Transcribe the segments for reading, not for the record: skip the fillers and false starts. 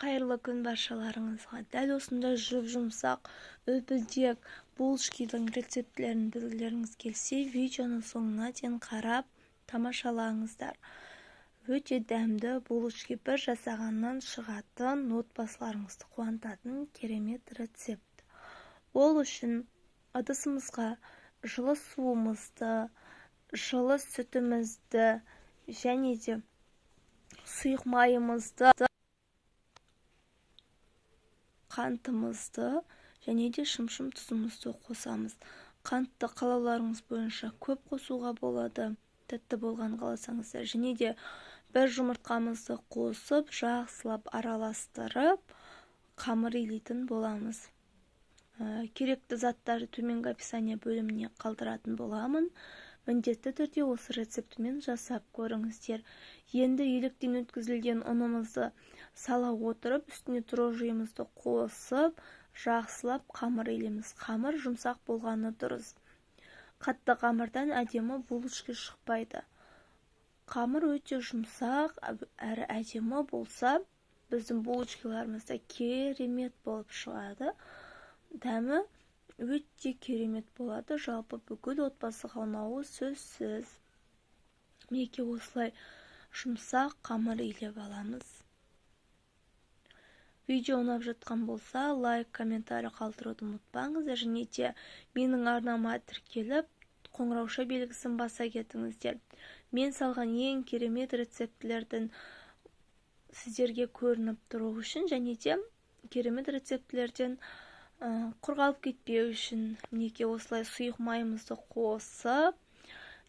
Қайырлы күн баршаларыңызға. Дәл осындай жұп-жұмсақ, үлпілдек булочкидің рецептілерін білгілеріңіз келсе, видеоның соңына дейін қарап тамашалаңыздар. Өте дәмді булочки бір жасағаннан шығатын, отбасыларыңызды қуантатын керемет рецепт. Ол үшін ыдысымызға жылы суымызды, жылы сүтімізді және де сұйық майымызды, қантымызды және де шымшым тұзымызды қосамыз. Қантты қалауларыңыз бойынша көп қосуға болады, тәтті болған қаласаңыздар. Және де бір жұмыртқамызды қосып, жақсылап араластырып, қамыр илейтін боламыз. Керекті заттарды төменгі описание бөліміне қалдыратын боламын. Міндетті түрде осы рецептімен жасап көріңіздер. Енді електен өткізілген ұнымызды сала отырып, үстіне дрожжиімізді қосып, жақсылап қамыр илейміз. Қамыр жұмсақ болғаны дұрыс. Қатты қамырдан әдемі булочки шықпайды. Қамыр өте жұмсақ, әрі әдемі болса, біздің булочкиларымыз да керемет болып шығады. Дәмі өте керемет болады. Жалпы бүкіл отбасыға ұнауы сөзсіз. Мінекей осылай жұмсақ қамыр илеп аламыз. Видео ұнап жатқан болса, лайк, комментарий қалдыруды ұмытпаңыздар. Және де менің арнама тіркеліп, қоңырауша белгісін баса кетіңіздер. Мен салған ең керемет рецептілердің сіздерге көрініп тұруы үшін және де керемет рецептілерден құрғалып кетпеу үшін мінекей осылай сұйық майымызды қосып,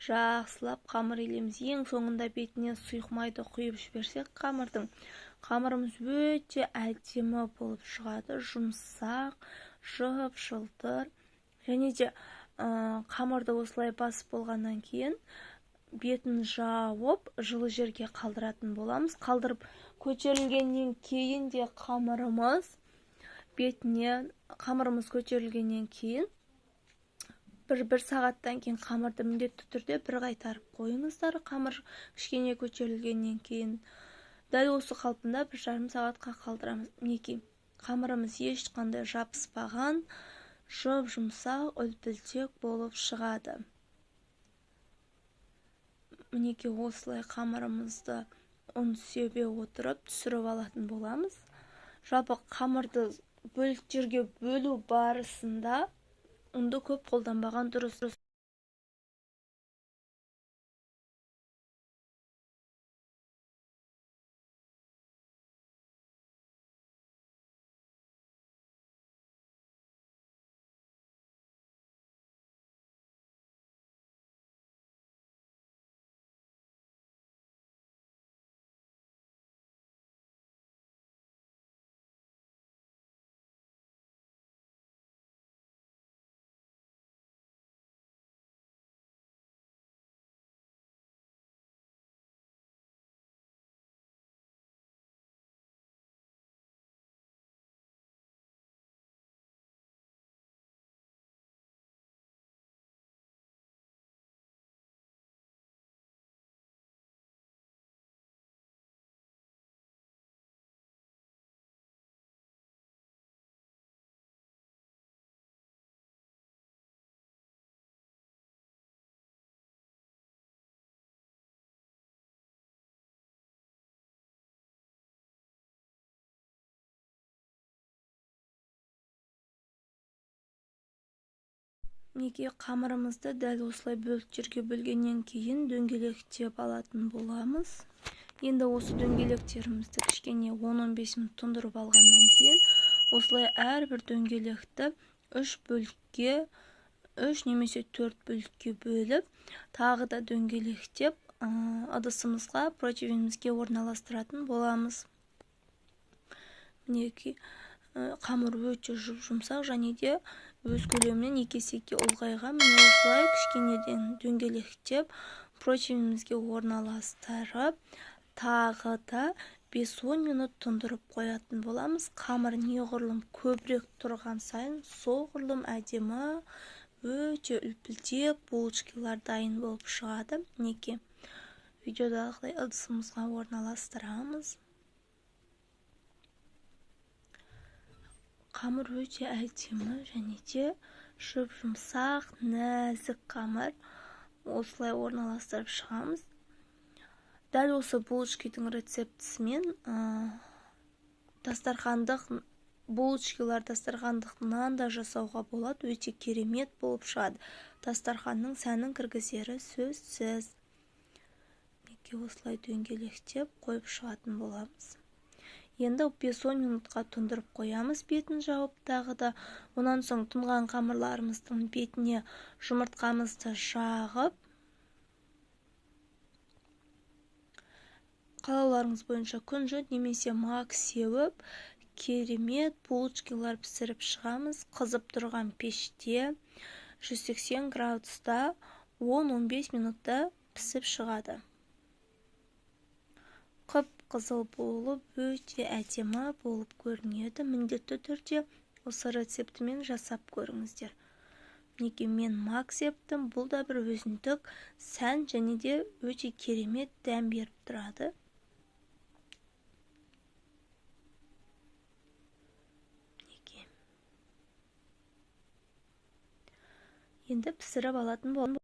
жақсылап қамыр илейміз. Ең соңында бетіне сұйық майды құйып жіберсек, қамырымыз өте әдемі болып шығады, жұмсақ, жып-жылтыр. Және де қамырды осылай басып болғаннан кейін бетін жауып, жылы жерге қалдыратын боламыз. Қалдырып көтерілгеннен кейін де қамырымыз бетіне, қамырымыз көтерілгеннен кейін бір сағаттан кейін қамырды міндетті түрде бір қайтарып қойыңыздар. Қамыр кішкене көтерілгеннен кейін дәл осы қалпында бір жарым сағатқа қалдырамыз. Мінекей қамырымыз ешқандай жабыспаған, жұп-жұмсақ, үлпілдек болып шығады. Мінекей осылай қамырымызды ұн себе отырып түсіріп алатын боламыз. Жалпы қамырды бөліктерге бөлу барысында ұнды көп қолданбаған дұрыс. Мінекей қамырымызды дәл осылай бөліктерге бөлгеннен кейін дөңгелектеп алатын боламыз. Енді осы дөңгелектерімізді кішкене он-он бес минут тұндырып алғаннан кейін осылай әрбір дөңгелекті үш бөлікке, үш немесе төрт бөлікке бөліп, тағы да дөңгелектеп, ыдысымызға, противенімізге орналастыратын боламыз. Мінекей қамыр өте жұп-жұмсақ және де өз көлемінен екі есеге ұлғайған. Міне осылай кішкенеден дөңгелектеп противенімізге орналастырып, тағы да бес-он минут тұндырып қоятын боламыз. Қамыр неғұрлым көбірек тұрған сайын соғұрлым әдемі, өте үлпілдек булочкилар дайын болып шығады. Мінекей видеодағыдай ыдысымызға орналастырамыз. Қамыр өте әдемі және де жұп-жұмсақ, нәзік қамыр. Осылай орналастырып шығамыз. Дәл осы булочкидің рецептісімен дастархандық булочкилар, дастархандық нан да жасауға болады. Өте керемет болып шығады. Дастарханның сәнін кіргізері сөзсіз. Мінекей осылай дөңгелектеп қойып шығатын боламыз. Енді 5-10 минутқа тұндырып қоямыз, бетін жауып тағы да. Онан соң тұнған қамырларымыздың бетіне жұмыртқамызды жағып, қалауларыңыз бойынша күнжіт немесе мак сеуіп, керемет булочкилар пісіріп шығамыз. Қызып тұрған пеште 180 градуста 10-15 минутта пісіп шығады. Қып-қызыл болып, өте әдемі болып көрінеді. Міндетті түрде осы рецептімен жасап көріңіздер. Мінекей мен мак септім. Бұл да бір өзіндік сән және де өте керемет дәм беріп тұрады. Енді пісіріп алатын боламыз.